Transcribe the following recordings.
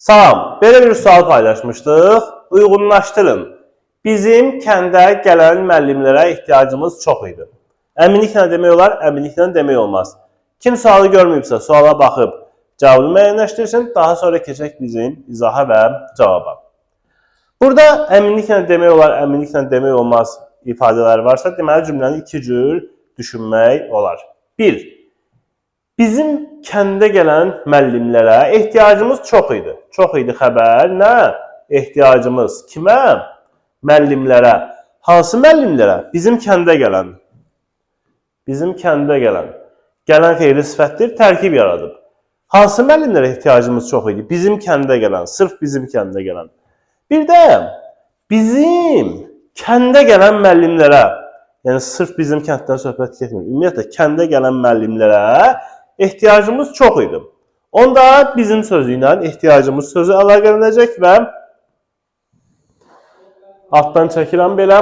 Salam, belə bir sual paylaşmışdıq. Uyğunlaşdırın. Bizim kəndə gələn müəllimlərə ehtiyacımız çox idi. Əminliklə demək olar, əminliklə demək olmaz. Kim sualı görməyibsə, suala baxıb cavabı müəyyənləşdirsin, daha sonra keçək bizim izaha və cavaba. Burada əminliklə demək olar, əminliklə demək olmaz ifadələr varsa, deməli cümləni iki cür düşünmək olar. 1. Bizim kəndə gələn müəllimlərə ehtiyacımız çox idi. Çox idi xəbər. Nə? Ehtiyacımız kimə? Müəllimlərə. Hansı müəllimlərə? Bizim kəndə gələn. Bizim kəndə gələn. Gələn feili sifətdir, tərkib yaradıb. Hansı müəllimlərə ehtiyacımız çox idi? Bizim kəndə gələn, sırf bizim kəndə gələn. Bir də bizim kəndə gələn müəllimlərə, yəni sırf bizim kənddən söhbət getmir. Ümumiyyətlə kəndə gələn müəllimlərə ehtiyacımız çox idi. Onda bizim sözü ilə ehtiyacımız sözü əlaqələnəcək və altdan çəkirəm belə.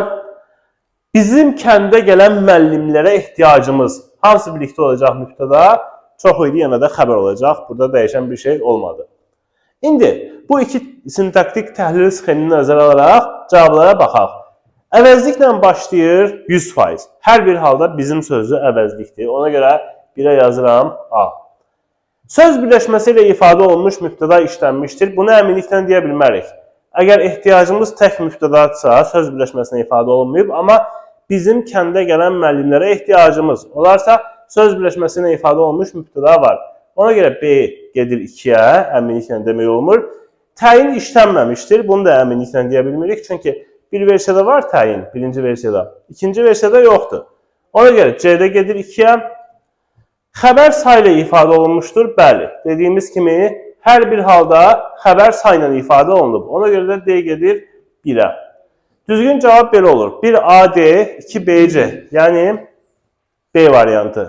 Bizim kəndə gələn müəllimlərə ehtiyacımız hansı birlikdə olacaq mübtəda? Çox idi, yenə də xəbər olacaq. Burada dəyişən bir şey olmadı. İndi bu iki sintaktik təhlil sxemini nəzərə alaraq cavablara baxaq. Əvəzliklə başlayır 100%. Hər bir halda bizim sözü əvəzlikdir. Ona görə 1-ə yazıram A. Söz birləşməsi ilə ifadə olunmuş mübtəda işlənmişdir. Bunu əminliklə deyə bilmərik. Əgər ehtiyacımız tək mübtədadırsa, söz birləşməsinə ifadə olunmayıb, amma bizim kəndə gələn müəllimlərə ehtiyacımız olarsa, söz birləşməsi ilə ifadə olunmuş mübtəda var. Ona görə B gedir 2-yə, əminliklə demək olmur. Təyin işlənməmişdir. Bunu da əminliklə deyə bilmirik. Çünki bir versiyada var təyin, birinci versiyada. İkinci versiyada yoxdur. Ona görə C-də gedir 2-yə. Xəbər sayla ifadə olunmuşdur. Bəli, dediyimiz kimi hər bir halda xəbər sayla ifadə olunub. Ona görə də D gedir 1-ə. Düzgün cavab belə olur. 1AD, 2BC, yəni B variantı.